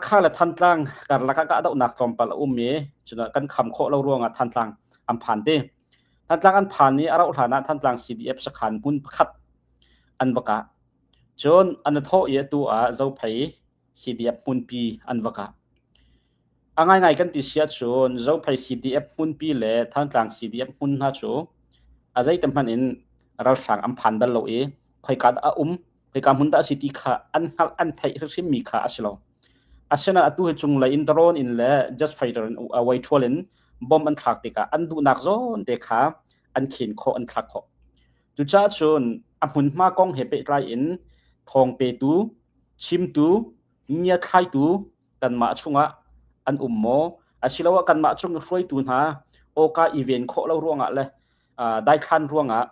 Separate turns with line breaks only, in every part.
Hakha le Thantlang karlak ah kahdohnak tlawmpal a um i cun kan kham khawh lo ruangah Thantlang an phan ti. Thantlang an phan i a rauh hlan ah Thantlang CDF sakhan hmun pakhat an va kah. Cun an i thawh i atu ah Zophei CDF hmunpi an va kah. A ngaingai kan ti si ahcun Zophei CDF hmunpi le Thantlang CDF hmun hna cu a zeite hmanh in ralhrang an phan bal lo i khoika dah a um, khoika hmun dah a si ti kha an hngalh an theih hrimhrimmi kha a si lo. Asinain atu hi cunglei in drone in le jet fighter in weiṭhual in bomb an thlak tikah an duhnak zawn te kha an khen khawh, an thlak khawh. Cucaah cun a hmunhma kong he pehtlai in thawng petu, chimtu, ngiathlaitu kanmah chungah an um maw? Asiloah kanmah chung i hruaitu hna awka i ven khawh lo ruangah le daithlan ruangah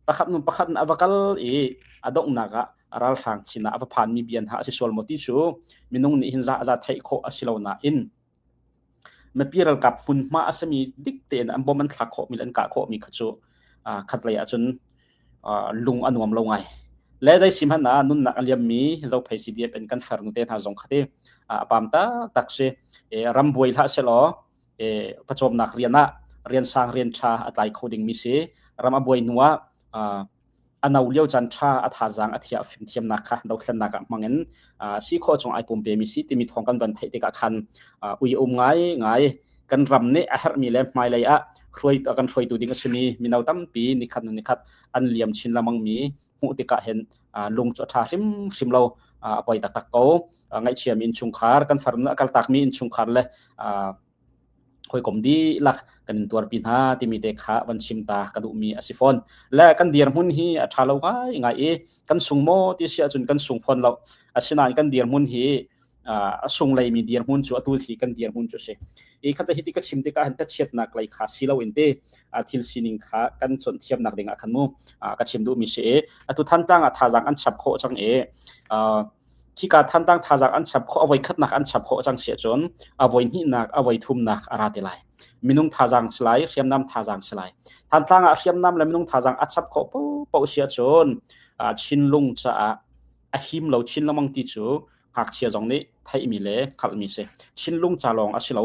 pakhat hnu pakhat in a va kal i a donghnak ah ralhrang sinah a va phanmi bia hna a si sual maw ti cu minung nih hin za theih khawh a si lo nain mipi ralkap hmunhma a simi dik tein an bom an thlak khawhmi le an kah khawhmi kha cu khatlei ahcun lung a nuam lo ngai. Le zei si hmanh ah nunnak a liammi Zophei CDF in kan farnu te hna zong kha ti a pam taktak si. Ram buai hlah selaw pawcawmnak rian ah rian sang rian ṭha a tlai kho dingmi si. Ram a buai hnu ah a no lio caan ṭha a thazaang a thiah fimthiamnak kha dothlennak ah hmang in si khawh chung ai pumpe mi si timi thawng kan van theih tikah khan ui um ngai ngai kan ram nih a herhmi le hmailei ah hruai kan hruaitu ding a simi mino tampi nikhat hnu nikhat an liam chin lengmang mi hmuh tikah hin lung cu a ṭha hrimhrim lo, a poi taktak ko. Ngaihchiami innchungkhar kan far a kaltakmi innchungkhar le hawikom dihlak kan in tuarpi hna timi te kha van chim ta ka duhmi a si fawn. Le kan dirhmun hi a ṭha lo ngai ngai i kan sung maw ti si ahcun kan sung fawn lo. Asinain kan dirhmun hi a sungleimi dirhmun cu atu hi kan dirhmun cu si. I khat hi ti ka chim tikah hin chiatnak lei kha si lo in te thil sining kha kan chawnh thiamnak ding ah khan mu ka chim duhmi si i atu Thantlang ah thazaang an chap khawh cang i khika Thantlang thazaang an chap khawh a voi khatnak an chap khawh cang si ahcun a voi hnihnak, a voi thumnak a ra te lai. Minung thazaang si lai, hriamnam thazaang si lai. Thantlang ah hriamnam le minung thazaang a chap khawh paoh si ahcun Chinlung caah a him lo chin lengmang ti cu ngakchia zong nih theihmi le hngalhmi si. Chinlung ca lawng a si lo.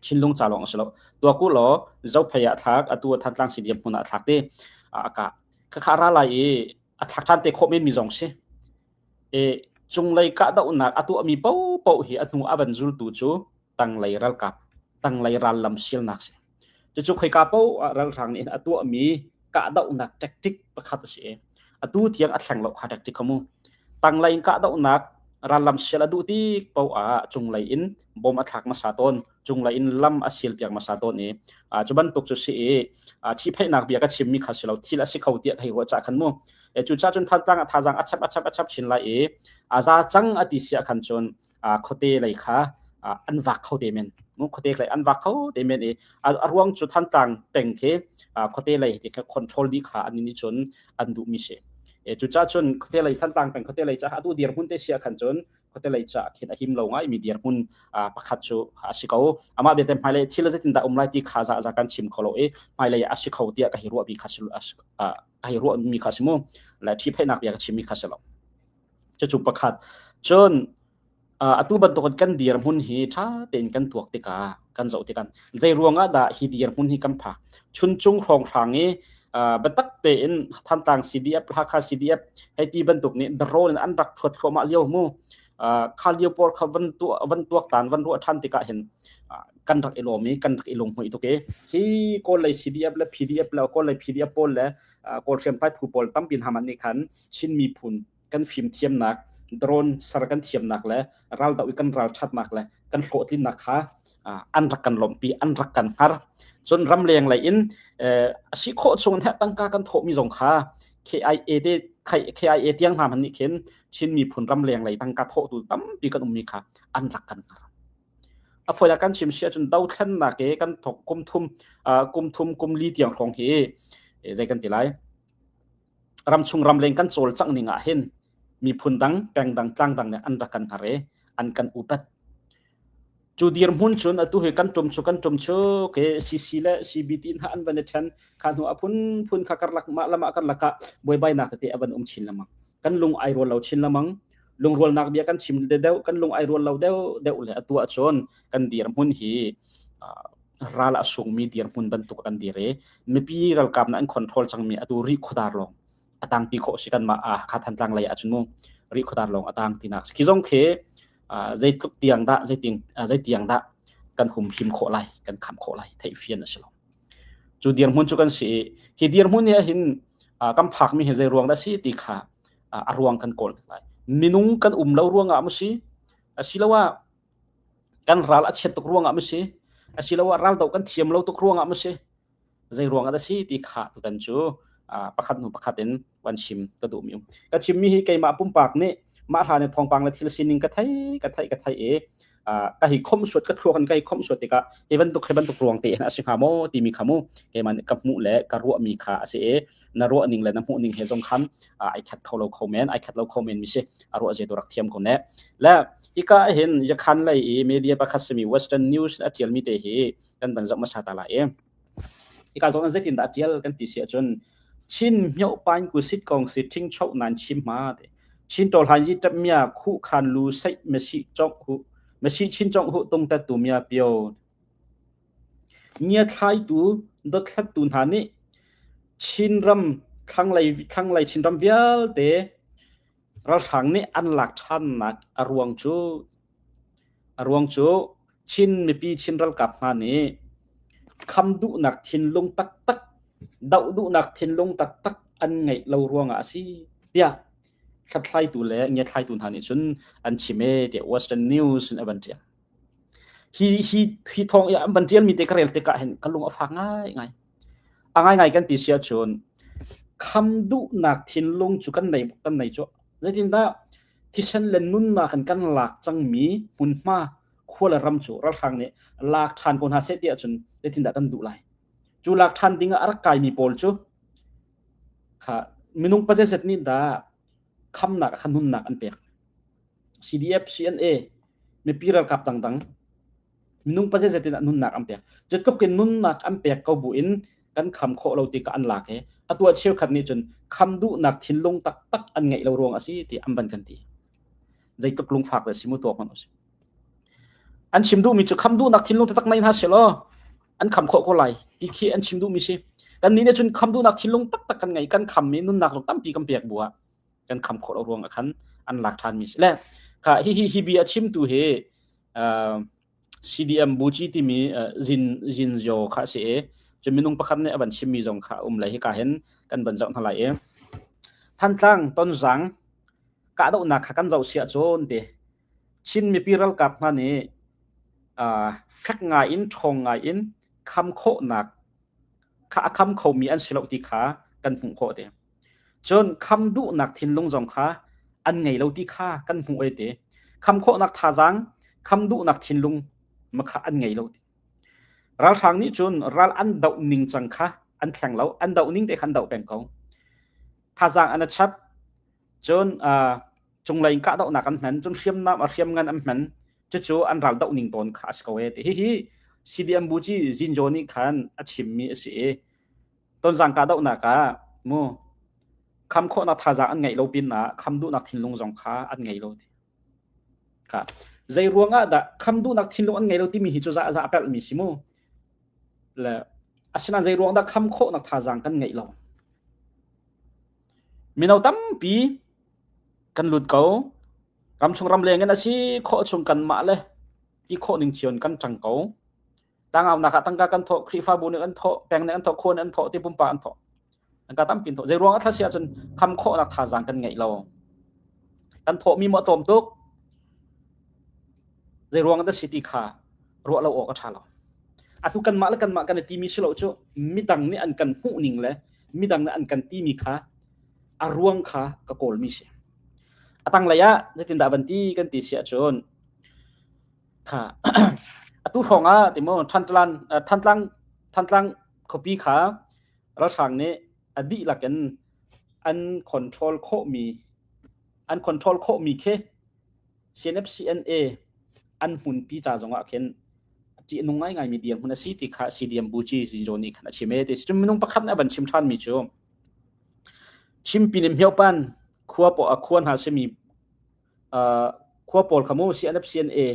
Chinlung ca lawng a si lo. Tuak u law Zophei ah thlak, atu ah Thantlang CDM hmun ah thlak ti a kah. Khakha ra lai i a thlak ṭhan te khawh men mi zong si. E cunglei kahdohnak a tuahmi paohpaoh hi a hnu a van zultu cu tanglei ralkap, tanglei rallam sialnak si. Cucu khoika paoh ah ralhrang nih a tuahmi kahdohnak tactic pakhat a si i atu tiang a thleng lo kha tactic kha mu. Tanglei in kahdohnak rallam sial a duh tik paoh ah cunglei in bom a thlak hmasa tawn, cunglei in lam a sial piak hmasa tawn i cu bantuk cu si i ṭhihphaihnak bia ka chimmi kha si lo, thil a si kho tiah ka hei ruah cah khan mu. Cucaah cun Thantlang ah thazaang a chap a chap a chap chin lai i a za cang a ti si ah khan cun khuate lei kha an vak kho te men mu, khuate lei an vak kho te men i a ruang cu Thantlang peng khi khuate lei ti kha control dih kha an nih cun an duh mi si. Cucaah cun khuate lei Thantlang peng khuate lei ca atu dirhmun te sia khan cun khuate lei ca khin a him lo ngai mi dirhmun pakhat cu a si ko. Amah belte hmailei thil zeitin dah um lai ti kha za za kan chim kho lo i hmailei a si kho tiah ka hi ruah bi kha si ka hi ruah mi kha si mu le ṭhihphaihnak bia ka chim mi kha si lo. Cucu pakhat. Cun atu bantukin kan dirhmun hi ṭha tein kan tuak tikah, kan zoh tikah zei ruangah dah hi dirhmun hi kan phak? Chuncung hrawnghrang i biatak tein Thantlang CDF, Hakha CDF hei ti bantuk nih drone in an rak ṭhuat thluahmah lio mu. Kha lio pawl kha van tuah, van tuaktan, van ruah ṭhan tikah hin kan rak i lawm i kan rak i lunghmuih tuk i hi Kawl lei CDF le PDF le Kawl lei PDF pawl le Kawl hriamtlai phu pawl tampi hna hmanh nih khan Chin miphun kan fimthiamnak, drone ser kan thiamnak le raldoh i kan ralṭhatnak le kan hlawhtlinnak kha an rak kan lawmhpi, an rak kan hngar. Cun ramleng lei in a si khawh chung in tangka kan thawhmi zong kha KIA te KIA tiang hna hmanh nih khin Chin miphun ramleng lei tangka thawhtu tampi kan ummi kha an rak kan hngar. A fawi ah kan chim si ahcun dothlennak i kan thawk kum thum, kum thum kum li tiang hrawng hi zei kan ti lai, ramchung ramleng kan cawlcangh ning ah hin miphun dang, peng dang, tlang dang nih an rak kan hngar i an kan upat. Cu dirhmun cun atu hi kan ṭum cu kan ṭum cu ke CC le CBT hna an van i ṭhen kha hnu a phunphun kha karlak mah le mah karlak ah buaibainak tete a van um chin lengmang. Kan lung ai rual lo chin lengmang. Lungrualnak bia kan chim te deuh, kan lung ai rual lo deuh deuh le atu ahcun kan dirhmun hi ral a sungmi dirhmun bantuk kan dir i mipi ralkap na an control cangmi atu ri khuadar lawng a tang ti khawh si kanmah Hakha Thantlang lei ahcun mu ri khuadar lawng a tang tinak khi zong khi zeitluk tiang dah zeiting zeitiang dah kan humhim khawh lai kan kham khawh lai theih fian a si lo. Cu dirhmun cu kan si i hi dirhmun nih hin kan phakmi hi zei ruang dah si ti kha a ruang kan kawl lai. Minung kan um lo ruangah maw si asiloah kan ral a chiat tuk ruangah maw si asiloah raldoh kan thiam lo tuk ruangah maw si zei ruangah dah si ti kha tutan cu pakhat hnu pakhat in van chim ka duhmi um. Ka chimmi hi keimah pumpak nih mah hlan i thawngpang le thil sining ka thei ka theih ka theih i ka hi khomhsuat ka thluak in ka hi khomhsuat tikah hi bantuk hi bantuk ruang te hin a si hnga maw timi kha mu keimah nih ka hmuh le ka ruahmi kha a si i na ruah ning le na hmuh ning he zong khan ai khat kho lo kho men ai khat lo kho men mi si a ruah zia tu rak thiam ko ne le hika hin yakhan lei i media pakhat simi Western News a tialmi te hi kan van zoh hmasa ta lai i hika zong zeitin dah a tial kan ti si ahcun Chin myoh pain ku sit kong si thing chok nan chim ma te Chin to hlan yi tap mia khu khan lu sei masi chok hu masi chin chok hu tung ta tu mia pio Ngia thlai tu dothlat tu hna nih Chinram thlanglei thlanglei Chinram vialte ralhrang nih an lak ṭhannak a ruang cu a ruang cu Chin mipi Chin ralkap hna nih kham duhnak thinlung taktak doh duhnak thinlung taktak an ngeih lo ruangah a si tiah hlathlaitu le ngiathlaitu hna nih cun an chim ee tiah Western News in a van ṭial. Hi hi hi thawng i an van ṭialmi te ka rel tikah hin ka lung a fak ngaingai. A ngaingai kan ti si ahcun kham duhnak thinlung cu kan nei kan nei cu. Zeitindah thisen le nunnak in kan lak cangmi hmunhma khua le ram cu ralhrang nih lak ṭhan ko hna seh ti ahcun zeitindah kan duh lai? Cu lak ṭhan ding ah a rak kaimi pawl cu kha minung pazeizat nih dah khamnak kha nunnak an pek. CDF, CNA, mipi ralkap dangdang minung pazeizat in nunnak an pek. Cutluk in nunnak an pek ko bu in kan kham khawh lo ti ka an lak i atu ah cheukhat nih cun kham duhnak thinlung taktak an ngeih lo ruang a si ti an van kan ti. Zeitluk lungfak le si mu tuak hmanh usih. An chim duhmi cu kham duhnak thinlung taktak nei hna selaw an kham khawh ko lai ti khi an chim duhmi si. Kan nih nih cun kham duhnak thinlung taktak kan ngei kan kham mi nunnak zong tampi kan pek bu ah kan kham khawh lo ruang ah khan an lak ṭhan mi si le kha hi hi hi bia chimtu hi CDM Buci timi Zin Zin Zio kha a si i cu minung pakhat nih a van chimmi zong kha a um le hika hin kan van zoh hna lai i Thantlang Tonzang kahdohnak kha kan zoh siah cun ti Chin mipi ralkap hna nih fek ngai in ṭhawng ngai in kham khawhnak kha a kham khomi an si lo ti kha kan hmuh khawh ti. Cun kham duhnak thinlung zong kha an ngei lo ti kha kan hmuh ai ti. Kham khawhnak thazaang, kham duhnak thinlung ma kha an ngei lo ti. Ralhrang nih cun ral an doh ning cang kha an thleng lo, an doh ning te kha an doh peng ko. Thazaang an a chap, cun uh, cunglei in kahdohnak an hman, cun hriamnam a hriamngan an hman, cucu an ral doh ning tawn kha a si ko e ti. Hihi CDM Buci Zinjo nih khan a chimmi a si i Tonzang kahdohnak ah mu kham khawhnak thazaang an ngeih lo pin ah kham duhnak thinlung zong kha an ngei lo ti. Kha zei ruang ah dah kham duhnak thinlung an ngei lo timi hi cu za za a pelhmi si mu. Le asinain zei ruang dah kham khawhnak thazaang kan ngeih lo. Mino tampi kan lut ko. Ramchung ramleng in a si khawh chung kanmah le ti khawh ning cio in kan ṭang ko. Tangaunak ah tangka kan thawh, Khrihfabu nih an thawh, peng nih an thawh, khua nih an thawh, ti pumpak an thawh. Tangka tampi an thawh. Zei ruang ah thla si ahcun kham khawhnak thazaang kan ngeih lo. Kan thawhmi maw a tlawm tuk. Zei ruang dah si ti kha ruah lo awk a ṭha lo. Atu kanmah le kanmah kan i timi si lo cu midang nih an kan hmuh ning le midang nih an kan timi kha a ruang kha ka kawlmi si. A tanglei ah zeitindah van ti kan ti si ahcun Kha atu hrawng ah timaw Thantlang Thantlang Thantlang khuapi kha ralhrang nih a dihlak in an control khawhmi an control khawhmi khi CNF CNA an hmunpi ca zong ah khin ṭih a nung ngaingaimi dirhmun a si ti kha CDM Buci Zinjo nih khan a chim ee ti cun minung pakhat nih a van chim ṭhanmi cu Chimpi nih Myopan khua paw a khua hna simi. Khua pawl kha mu CNF CNA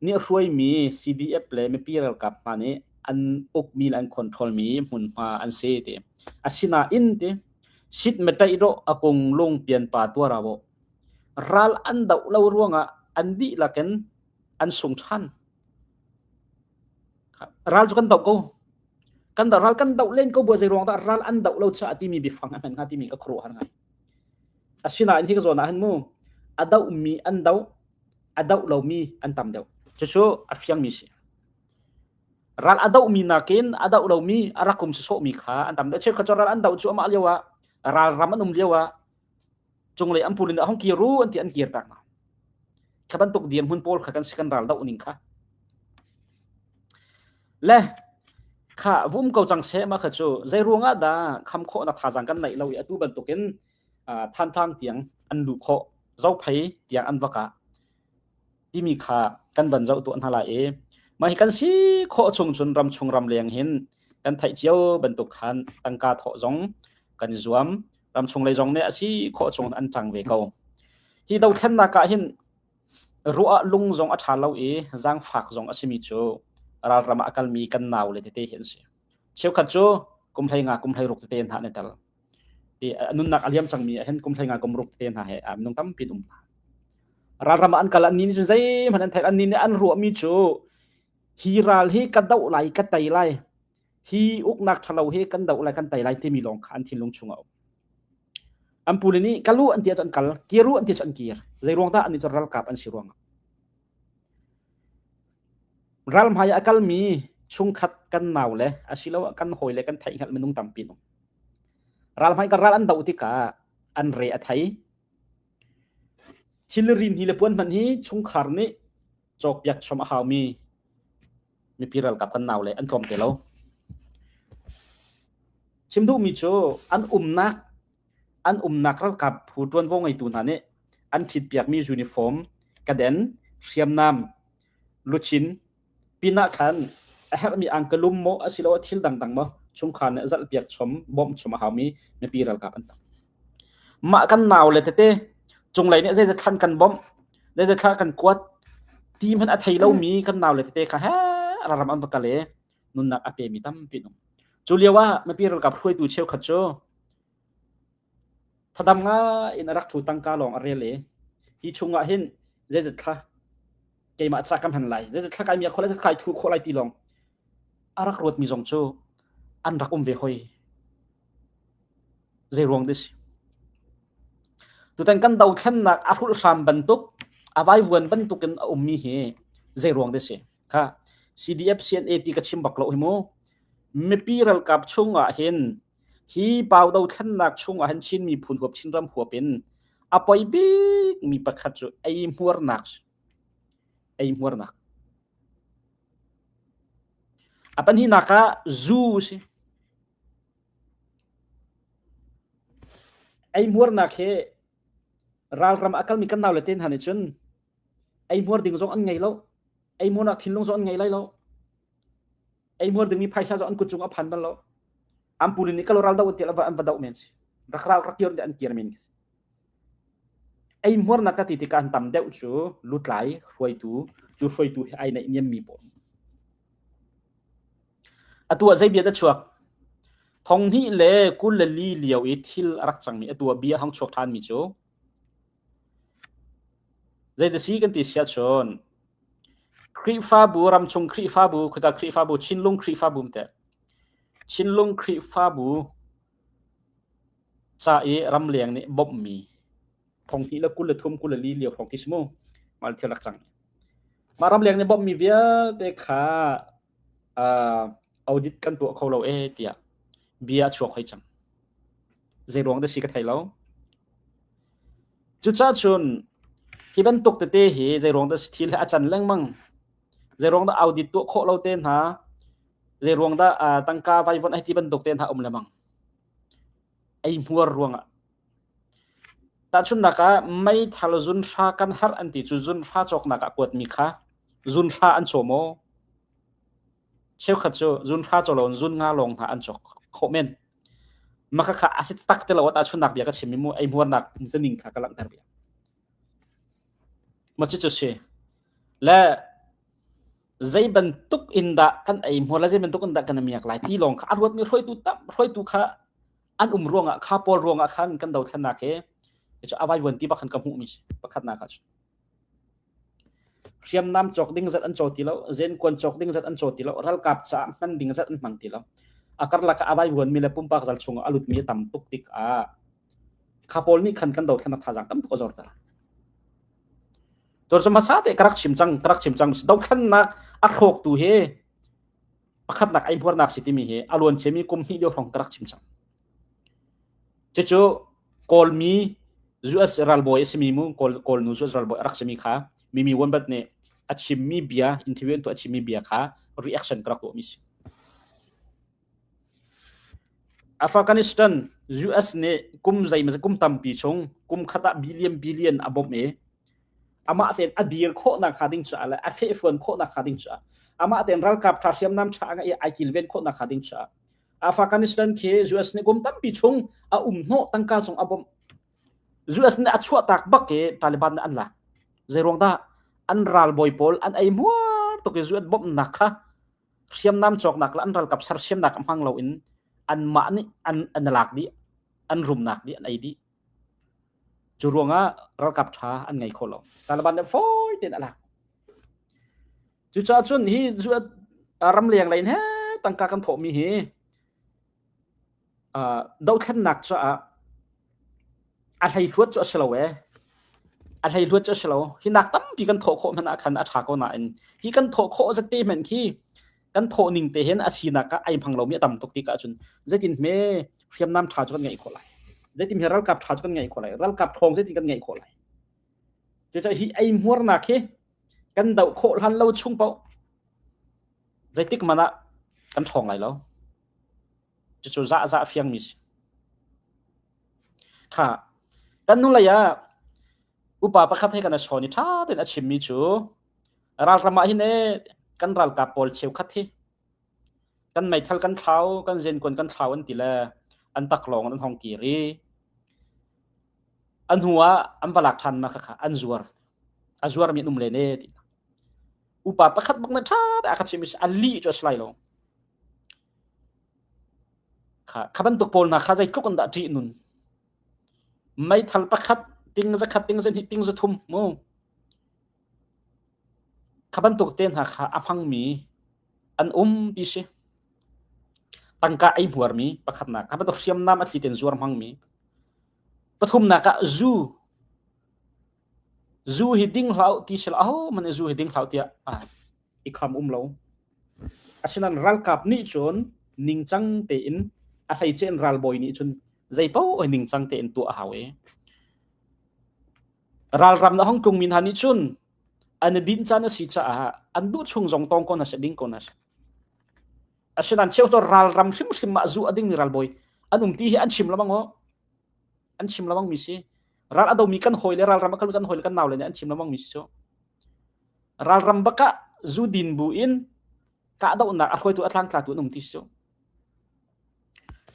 nih hruaimi CDF le mipi ralkap hna nih an ukmi le an control mi hmunhma an si ti. Asinain ti sit metaih dawh a kung lung pian pa tuara bo. Ral an doh lo ruangah an dihlak in an sung ṭhan. Ral cu kan doh ko. Kan doh ral kan doh len ko bu zei ruang dah ral an doh lo caah timi biafang a hman hnga timi ka khuaruahhar ngai. Asinain hi ka zawn ah hin mu a dohmi an doh, a doh lomi an tam deuh. Cucu a fiangmi si. Ral a dohmi nakin a doh lomi a rak um sawsawhmi kha an tam deuh. Cheukhat cu ral an doh cu amah lio ah ralram an um lio ah cunglei an pul in a hung kir u an ti an kir tak hna. Kha bantuk dirhmun pawl kha kan si kan ral doh ning kha. Le kha vum ko cang seh ma kha cu zei ruangah dah kham khawhnak thazaang kan neih lo i atu bantukin Thantlang tiang an luh khawh Zophei tiang an va kah timi kha kan van zoh tuah hna lai i mah hi kan si khawh chung cun ramchung ramleng hin kan theih cio bantuk khan tangka thawh zong kan i zuam ramchung lei zong nih a si khawh chung an ṭang ve ko. Hi dothlennak ah hin Ruah ah lung zong a ṭha lo i zaangfak zong a simi cu ralram ah a kalmi kan naule tete hi an si. Cheukhat cu kum 15 kum 16 tete hna an i tel. Ti a nunnak a liam cangmi ah hin kum 15 kum ruk tete hna he minung tampi an um hna. Ralram ah an kal annih nih cun zeihmanh an theih annih nih an ruahmi cu hi ral hi ka doh lai ka tei lai hi uknak ṭhalo hi kan doh lai kan tei lai timi lawng kha an thinlung chungah a um. An pule nih kal u an ti ahcun an kal, kir u an ti ahcun an kir. Zei ruang dah annih cu ralkap an si ruangah. Ral hmai ah a kalmi chungkhat kan nau le asiloah kan hawi le kan theihhngalh minung tampi an um. Ral hmai ka ral an doh tikah an re a thei. Thilri hni le puan hmanh hi chungkhar nih cawkpiak chom a haumi mipi ralkap kan nau le an tlawm te lo. Chim duhmi cu an umnak an umnak ralkap phu ṭuanvo ngeitu hna nih an ṭhitpiakmi uniform, kaden, hriamnam, luchin pinah khan a herhmi angkalum maw asiloah thil dangdang maw chungkhar nih zalhpiak chom, bawmh chom a haumi mipi ralkap an tam. Mah kan naule tete cunglei nih zeizat thlan kan bawmh, zeizat thla kan kuat ti hmanh a thei lomi kan naule tete kha he ram an va kal i nunnak a pemi tampi an um. Cu lio ah mipi ralkap hruaitu cheukhat cu thadam ngai in a rak ṭhu tangka lawng a rel i hi chung ah hin zeizat thla keimah ca ka hman lai, zeizat thla kai miak khawh lai, zeizat kai thu khawh lai ti lawng a rak ruatmi zong cu an rak um ve hoi. Zei ruang dah si? Tutan kan dothlennak a hrulhhram bantuk, a vaivuan bantuk in a ummi hi zei ruang dah si? Kha CDF CNA ti ka chim bak lo hi mu. Mipi ralkap chung ah hin hi pau dothlennak chung ah hin Chin miphun huap Chinram huap in a poi bik mi pakhat cu eihmuarnak eihmuarnak. A pahnihnak ah zu si. Eihmuarnak hi ralram a kalmi kan naule te hna nih cun eihmuar ding zong an ngei lo. Eihmuarnak thinlung zong an ngei lai lo. Eihmuar dingmi phaisa zong an kut cung a phan bal lo. An puli nih kal ral do an ti an va doh men si. Rak ral rak kir an kir men. Eihmuarnak ka ti tikah an tam deuh cu lutlai hruaitu cu hruaitu hi ai naih niammi pawl. Atu ah zei bia dah chuak? Thonghnih le 24 lio i thil a rak cangmi atu ah bia a hung chuak ṭhanmi cu zeidah si kan ti siah cun Khrihfabu ramchung Khrihfabu khika Khrihfabu Chinlung Khrihfabu teh Chinlung Khrihfabu ca i ramleng nih bawmhmi thonghnih le 23 24 lio hrawng ti si mu mah thil rak cang. Mah ramleng nih bawmhmi vialte kha uh, audit kan tuah kho lo e tiah bia a chuak hoi cang. Zei ruang dah si ka thei lo. Cucaah cun hi bantuk tete hi zei ruang dah si thil hi a can lengmang. Zei ruang dah audit tuah khawh lo te hna, zei ruang dah uh, tangka vaivon ai ti bantuk te hna um lengmang. Ei hmuar ruangah. Tahchunhnak ah meithal zunhra kan harh an ti cu zunhra cawknak ah kuatmi kha zunhra an caw maw? Cheukhat cu zunhra caw loin zunnga lawng hna an cawk khawh men. Mah khakha a si tak ti lo ah tahchunhnak bia ka chim i mu eihmuarnak umtuning kha ka langhter bia. Ma cucu si. Le zei bantuk in dah kan ei hmuar le zei bantuk in dah kan i miak lai ti lawng kha a ruatmi hruaitu tam hruaitu kha an um ruangah kha pawl ruangah khan kan dothlennak hi cu a vaivuan ti bak khan ka hmuhmi si pakhatnak ah cun. Hriamnam cawk ding zat an caw ti lo, zenkuan cawk ding zat an caw ti lo, ralkap caah hman ding zat an hmang ti lo. A karlak ah a vaivuanmi le pumpak zal chungah a lutmi a tam tuk tikah kha pawl nih khan kan dothlennak thazaang tam tuk a zorter. Cun hmasa te ka rak chim cang, ka rak chim cang. Dothlennak a hrawktu hi pakhatnak eihmuarnak si timi hi a luan ciami kum hnih lio hrawng ka rak chim cang. Cucu Kawlmi US ralbawi a simi mu Kawl Kawlnu US ralbawi a rak simi kha Mimi Wonbat nih a chimmi bia interview an tuah a chimmi bia kha reaction ka rak tuahmi si. Afghanistan US nih kum zeimaw kum tampi chung kum khat ah billion billion a bawmh i amah tein a dir khawhnak hnga ding caah le a fehfuan khawhnak hnga ding caah amah tein ralkap ṭha hriamnam ṭha a ngeih i ai kilven khawhnak hnga ding caah Afghanistan khi US nih kum tampi chung a um hnawh tangka zong a bawmh. US nih a chuahtak bak i Taliban nih an lak. Zeiruang dah an ralbawi pawl an ei hmuar tuk i US bawmhnak kha hriamnam cawknak le an ralkap sersiamnak a hmang loin anmah nih an an lak dih, an rumnak dih, an ei dih. Cu ruangah ralkap ṭha an ngei kho lo. Taliban nih fawi tein a lak. Cucaah cun hi ramleng lei in he tangka kan thawhmi hi dothlennak caah a hleihluat cu a si lo ee. A hleihluat cu a si lo. Hi nak tampi kan thawh khawh hmanh ah khan a ṭha ko nain hi kan thawh khawh zat te hmanh khi kan thawh ning te hin a sinak ah ai hmang lomi a tam tuk tik ahcun zeitin hme hriamnam ṭha cu kan ngeih khawh lai. Zeitin hme ralkap ṭha cu kan ngeih khawh lai. Ralkap ṭhawng zeitin kan ngeih khawh lai. Cucaah hi eihmuarnak hi kan doh khawh hlan lo chung paoh zeitik hmanh ah kan ṭhawng lai lo. Cucu zah zah fiangmi si. Kha kan hnulei ah upa pakhat he kan i chawn i ṭha tein a chimmi cu ralram ah hin ee kan ralkap pawl cheukhat hi kan meithal kan thlau, kan zenkuan kan thlau an ti le an taklawng an hong kir i a hnu ah an va lak ṭhan ma kha an zuar. A zuarmi an um len ee ti. Upa pakhat bak na ṭha te a ka chim i a lih cu a si lai lo. Kha bantuk pawl hna kha zeitluk in dah ṭih nun. Meithal pakhat ting zakhat ting zahnih ting zathum mu. Kha bantuk te hna kha a hmangmi an um ti si. Tangka ei hmuarmi pakhatnak kha bantuk hriamnam a thli tein zuar hmangmi. Pathumnak ah zu. Zu hi ding hlah u ti sila ahohmanh nih zu hi ding hlah u tiah i kham um lo. Asinain ralkap nih cun ningcang tein a hleice in ralbawi nih cun zeipaoh hi ningcang tein tuah a hau i ralram na hong tlungmi hna nih cun an i dinh caan a si caah an duh chung zong tawng ko hna seh ding ko hna seh. Asinain cheu cu ralram hrimhrim ah zu a dingmi ralbawi an um ti hi an chim lengmang aw. An chim lengmang mi si. Ral a domi kan hawi le ralram a kalmi kan hawi le kan nau le nih an chim lengmang mi si cu. Ralram bak ah zu din bu in kahdohnak a hruaitu a tlangtlatu an um ti si cu.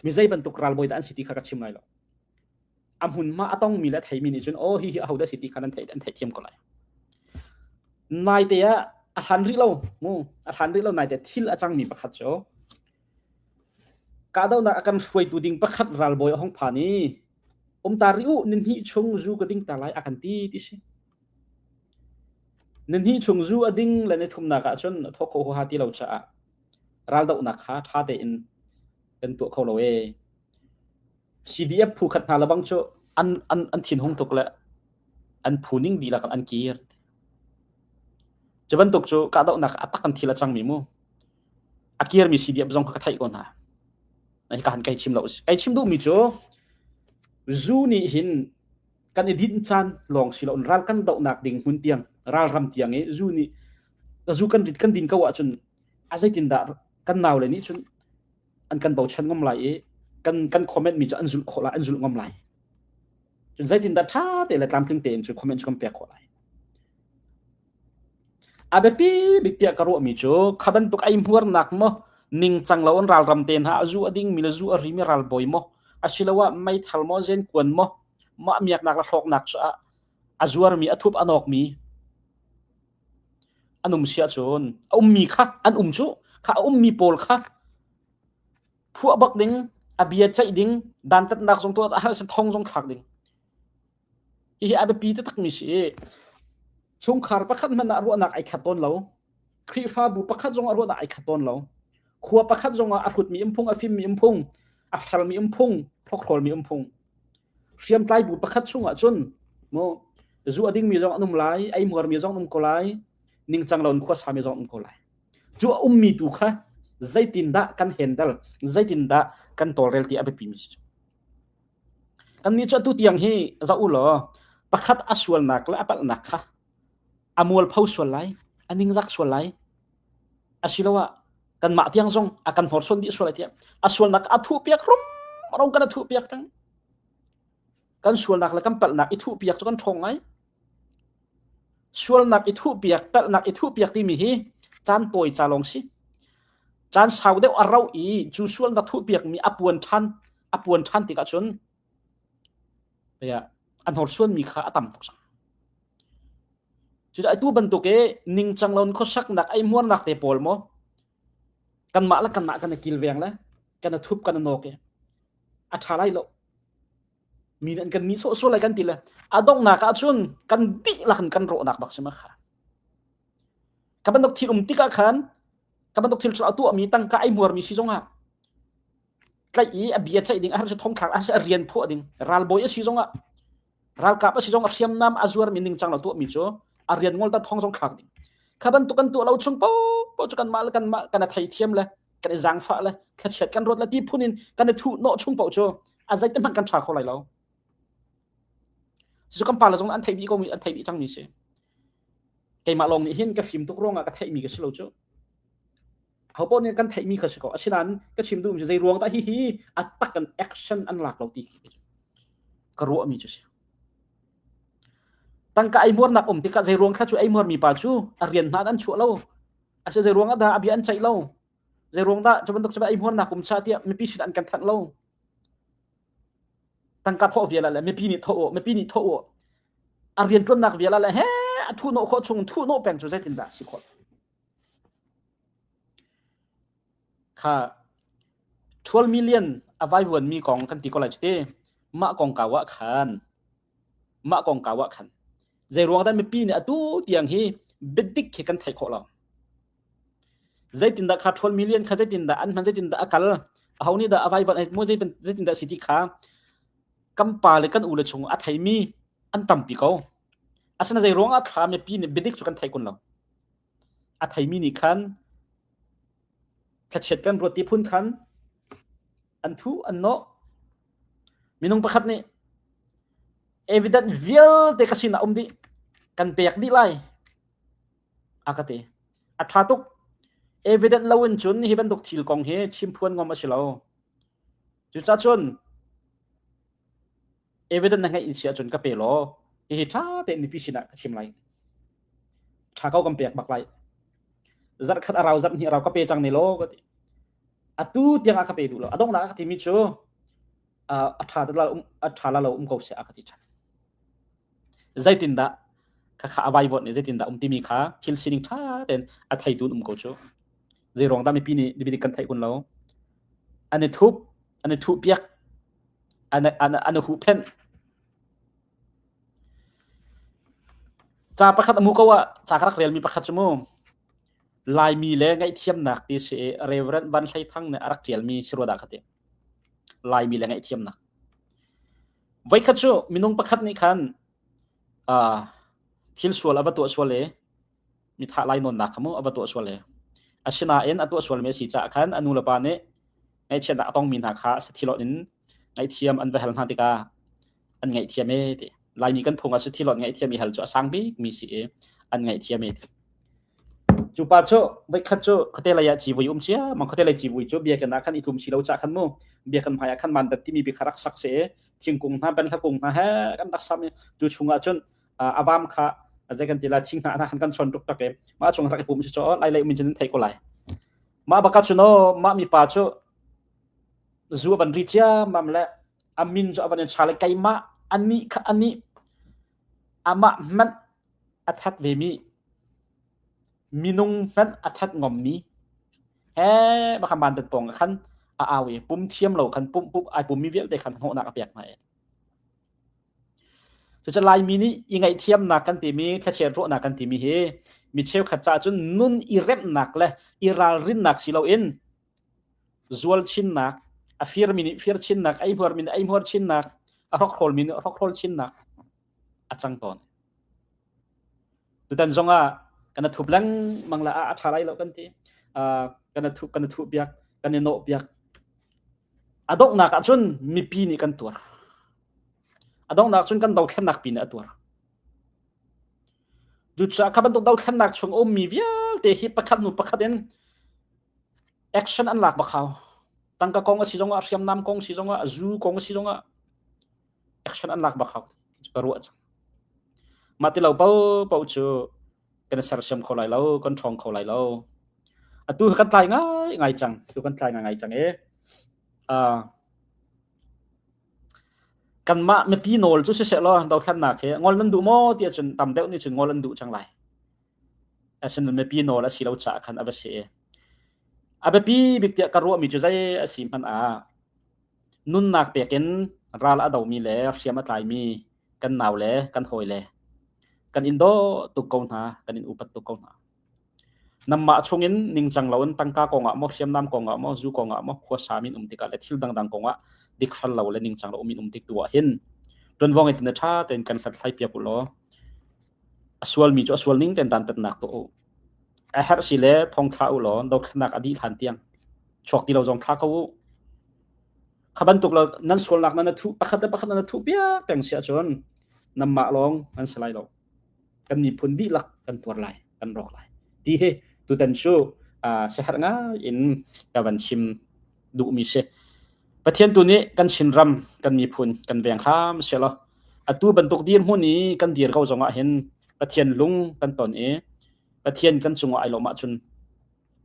Mi zei bantuk ralbawi dah an si ti kha ka chim lai lo. A hmunhma a tongmi le a theimi nih cun aw hi hi ahodah si ti kha nan theih an theihthiam ko lai. Naite ah a hlan rih lo mu a hlan rih lo naite thil a cangmi pakhat cu kahdohnak a kan hruaitu ding pakhat ralbawi a hung phan i um ta rih u ni hnih chung zu ka ding ta lai a kan ti ti si. Ni hnih chung zu a ding le ni thumnak ah cun a thawk kho huaha ti lo caah raldohnak kha ṭha tein kan tuah kho lo ee. CDF phu khat hna lebang cu an an an thinhung tuk le an phu ning dihlak in an kir. Cu bantuk cu kahdohnak a tak an thil a cangmi mu. A kirmi CDF zong kha ka theih ko hna. Hika han kai chim lo. Kai chim duhmi cu zu nih hin kan i dinh caan lawng si loin ral kan dohnak ding hmun tiang ralram tiang i zu nih zu kan rit kan din ko ahcun a zeitindah kan naule nih cun an kan bochan ngam lai i kan kan comment mi cu an zulh khawh lai an zulh ngam lai cun zeitindah ṭha te le tlamtling tein cu comment cu kan pek khawh lai a biapi bik tiah ka ruahmi cu kha bantuk ei hmuarnak maw ningcang lo an ralram te hna a zu a dingmi le zu a rimi ralbawi maw asiloah meithal maw zenkuan maw mah miaknak le hrawknak cu a zuarmi a thup a nawkmi. An um si ahcun a ummi kha an um cu kha a ummi pawl kha phuah bak ding, a bia ceih ding, dantatnak zong tuah a har thong zong thlak ding. Hihi a biapi taktakmi si i chungkhar pakhat hmanh ah ruahnak ai khat tawn lo. Khrihfabu pakhat zong ah ruahnak ai khat tawn lo. Khua pakhat zong ah a hrutmi um phung, a fimmi um phung, a felmi um phung, hrokhrawlmi um phung. Hriamtlai bu pakhat chungah cun mu zu a dingmi zong an um lai, ei muarmi zong an um ko lai, ningcang lo in khuasami zong an um ko lai. Cu a ummi tu kha zeitindah kan handle, zeitindah kan tawlrel ti a biapimi si. Kannih cu atu tiang hi zoh u law pakhat a sualnak le a palhnak kha a mualpho sual lai, a ningzak sual lai, asiloah kanmah tiang zong a kan hnorsuan dih sual lai tiah a sualnak a thuhpiak rumro kan a thuhpiak peng. Kan sualnak le kan palhnak i thuhpiak cu kan ṭhawng ngai. Sualnak i thuhpiak, palhnak i thuhpiak timi hi caan tawi ca lawng si. Caan sau deuh a rauh i cu sualnak thuhpiakmi a puan ṭhan, a puan ṭhan tikah cun a hnorsuanmi kha a tam tuk cang. Cucaah atu bantuk i ningcang lo in khuasaknak, eihmuarnak te pawl maw kanmah le kanmah kan i kilveng le kan i thup kan i nawk i a ṭha lai lo. Mi nih an kan mi sawhsawh lai kan ti le a donghnak ah cun kan dihlak in kan rawhnak bak si ma kha. Ka bantuk thil um tikah khan ka bantuk thil a tuahmi tangka ai hmuarmi si zongah tlaih i a bia ceih ding a har si thongthlak a har si a rian phuah ding ralbawi a si zongah ralkap a si zong a hriamnam a zuarmi ningcang lo tuahmi cu a rian ngol ta thong zong thlak ding kha bantuk kan tuah lo chung paoh cu kanmah le kanmah kan a theithiam le kan i zaangfah le thlachiat kan ruat le ti phun in kan i thuh nawh chung paoh cu a zeite hmanh kan ṭha kho lai lo cu kan pa le zong an theih dih ko mi an theih dih cang mi si keimah lawng nih hin ka fim tuk ruangah ka theihmi ka si lo cu ho paoh nih kan theihmi kha si ko asinain ka chim duhmi cu zei ruang dah hihi a tak in action an lak lo ti khi ka ruahmi cu si tangka ei muarnak um tikah zei ruang thla cu ei muarmi pa cu a rian hna an chuah lo asi zei ruang ah dah a bia an ceih lo zei ruang dah cu bantuk cu ei muarnak um cha tiah mipi sin an kan thanh lo tangka thawh vial le mipi nih thawh mipi nih thawh a rian ṭuannak vial le he a thuhnawh khawh chung thuhnawh peng cu zeitindah si khawh Kha 12 million a vaivuanmi kong kan ti ko lai cu ti. Mah kongkau ah khan mah kongkau ah khan zeiruang dah mipi nih atu tiang hi biadik hi kan theih khawh lo. Zeitindah kha 12 million kha zeitindah an hman zeitindah a kal aho nih dah a vaivuan mu zeitindah si ti kha kan pa le kan u le chung a theimi an tampi ko. Asina zei ruang ah thla mipi nih biadik cu kan thei kun lo. A theimi nih khan thlachiat kan ruat ti phun khan an thuh an nawh. Minung pakhat nih evidence vialte ka sinah um dih kan pek dih lai a ka ti. A ṭha tuk. Evidence lo in cun hi bantuk thil kong hi chim phuan ngam a si lo. Cucaah cun Evidence na ngeih in si ahcun ka pe law hihi ṭha tein mipi sinah ka chim lai. Ṭha ko kan pek bak lai. Zarh khat a rau, zarh hnih a rau ka pe cang ne law ka ti. Atu tiang ah ka pe duh lo. A donghnak ah ka timi cu a ṭha a ṭha la lo um ko seh a ka ti ṭhan. Zeitindah khakha a vaivuanh nih zeitindah um timi kha thil sining ṭha tein a theitu um ko cu. Zei ruang dah mipi nih biadik kan theih kun lo. An i thup, an i thuh piak an, an, an huhphenh. Ca pakhat a mu ko ah ca ka rak relmi pakhat cu mu Laimi le ngaihthiamnak ti si i Reverend Van Hlei Thang nih a rak ṭialmi si rua dah ka ti. Laimi le ngaihthiamnak. Voikhat cu minung pakhat nih khan uh, thil sual a va tuah sual i mithah lainawnnak kha mu a va tuah sual i asinain a tuah sualmi a si caah khan a nu le pa nih ngaihchiatnak a tongmi hna kha sathilawt in ngaihthiam an va hal hna tikah an ngaihthiam e ti Laimi kan phung ah sathilawt ngaihthiam i hal cu a sang bikmi si i an ngaihthiam e ti cu pa cu voikhat cu khuate lei ah civui um cia mang khuate lei civui cu biakinn ah khan i tlum si lo cah khan mu biakinn hmai ah khan mandat timi bi kha rak sak se thingkung hna banhla kung hna he kan rak sam i cu chung ah cun a vam kha zei kan ti la thing hna hna khan kan chon tuk tak i mah chung rak i pum si cho lai lei um cun thei ko lai mah baka cu no mah mi pa cu zu van ri cia mam le a min cu a van in cha le keimah ani kha ani amah hmanh a that ve mi. Minung hmanh a that ngommi he baka bandan pawng ah khan a au i pum thiam lo khan pum pum ai pummi vialte khan hnawhnak a pek hna i. Cucu Laimi nih i ngaihthiamnak kan timi, thlachiat ruahnak kan timi hi mi cheukhat caah cun nun i remhnak le i ralrinnak si loin zual chinnak, a firmi nih fir chinnak, a ihmuarmi nih a ihmuar chinnak, a hrokhrawlmi nih hrokhrawl chinnak a cang tawn. Tutan zong ah kan thup lengmang la a ṭha lai lo kan ti. Kan thup kan thuh piak, kan i nawh piak. A donghnak ah cun mipi nih kan tuar. A donghnak cun kan dothlennak pi nih a tuar. Cucaah kha bantuk dothlennak chung a ummi vialte hi pakhat hnu pakhat in action an lak bak hau. Tangka kong a si zongah, hriamnam kong si zongah, zu kong a si zongah action an lak bak hau. Ka ruah cang. Mah ti lo paohpaoh cu kan sersiam kho lai lo, kan ṭhawng kho lai lo. Atu kan tlai ngaingai cang. Atu kan tlai ngaingai cang i uh, kanmah mipi nawl cu siseh law dothlannak hi ngol nan duh maw ti ahcun tam deuh nih cun ngol an duh cang lai. Asinain mipi nawl a si lo caah khan a va si i a biapi bik tiah ka ruahmi cu zei a si hmanh ah nunnak pek in ral a domi le hriam a tlaimi kan nau le kan hawi le kan in daw tuk ko hna, kan in upat tuk ko hna. Nanmah chungin ningcang loin tangka kongah maw, hriamnam kongah maw, zu kongah maw, khuasa min um tikah le thil dangdang kongah dikfal lo le ningcang lo um in um tik tu ah hin ṭuanvo ngeitu na ṭha tein kan hlathlai piak u law a sualmi cu a sual ning tein dantatnak tuah u. A herh si le thong thla u law dothlatnak a dih hlan tiang chuak ti lo zong thla ko u. Kha bantuk lo nan sualnak nan thuh pakhat le pakhat nan thuh piak peng si ahcun nanmah lawng nan si lai lo. Kan miphun dihlak kan tuar lai, kan rawk lai. Ti hi tutan cu siaherh ngai in ka van chim duhmi si. Pathian tu nih kan Chinram, kan miphun kan veng hram sehlaw atu bantuk dirhmun i kan dir ko zongah hin Pathian lung kan ton i Pathian kan cungah ai lawm ahcun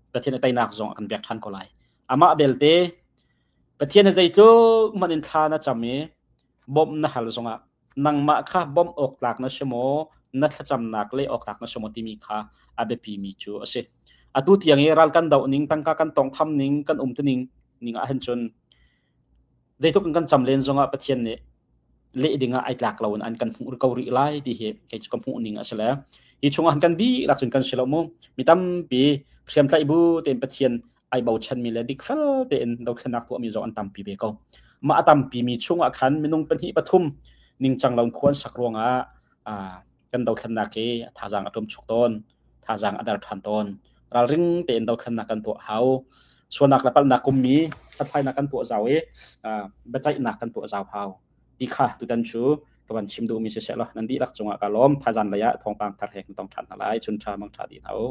Pathian a teinak zong a kan pek ṭhan ko lai. Amah belte Pathian hi zeitluk hmanh in thla na cam i bawmh na hal zongah nangmah kha bawmh awk tlak na si maw, na thlacamnak leh awk tlak na si maw timi kha a biapimi cu a si. Atu tiang i ral kan doh ning, tangka kan tawngtham ning, kan umtuning ning ah hin cun zeitluk in kan cam len zongah Pathian nih leh dingah ai tlak lo in an kan hmuh ko rih lai ti hi kei cu ka hmuh ning a si le hi chungah kan dihlak cun kan si lo mu mi tampi hriamtlaih bu tein Pathian ai bochanmi le dikfel tein dothlennak tuahmi zong an tampi ve ko. Mah a tampi mi chungah khan minung pahnih pathum ningcang lo khua an sak ruangah kan dothlennak hi thazaang a ṭum chuk tawn, thazaang a der ṭhan tawn. Ralring tein dothlennak kan tuah hau. Sualnak le palhnak kummi hlathlainak kan tuah zau i biaceihnak kan tuah zau hau. Ti kha tutan cu ka van chim duhmi siseh law nan dihlak cungah ka lawm. Thaizan lei ah thawngpang thar he kan tong ṭhan hna lai. Chun ṭha mang ṭha dih hna u.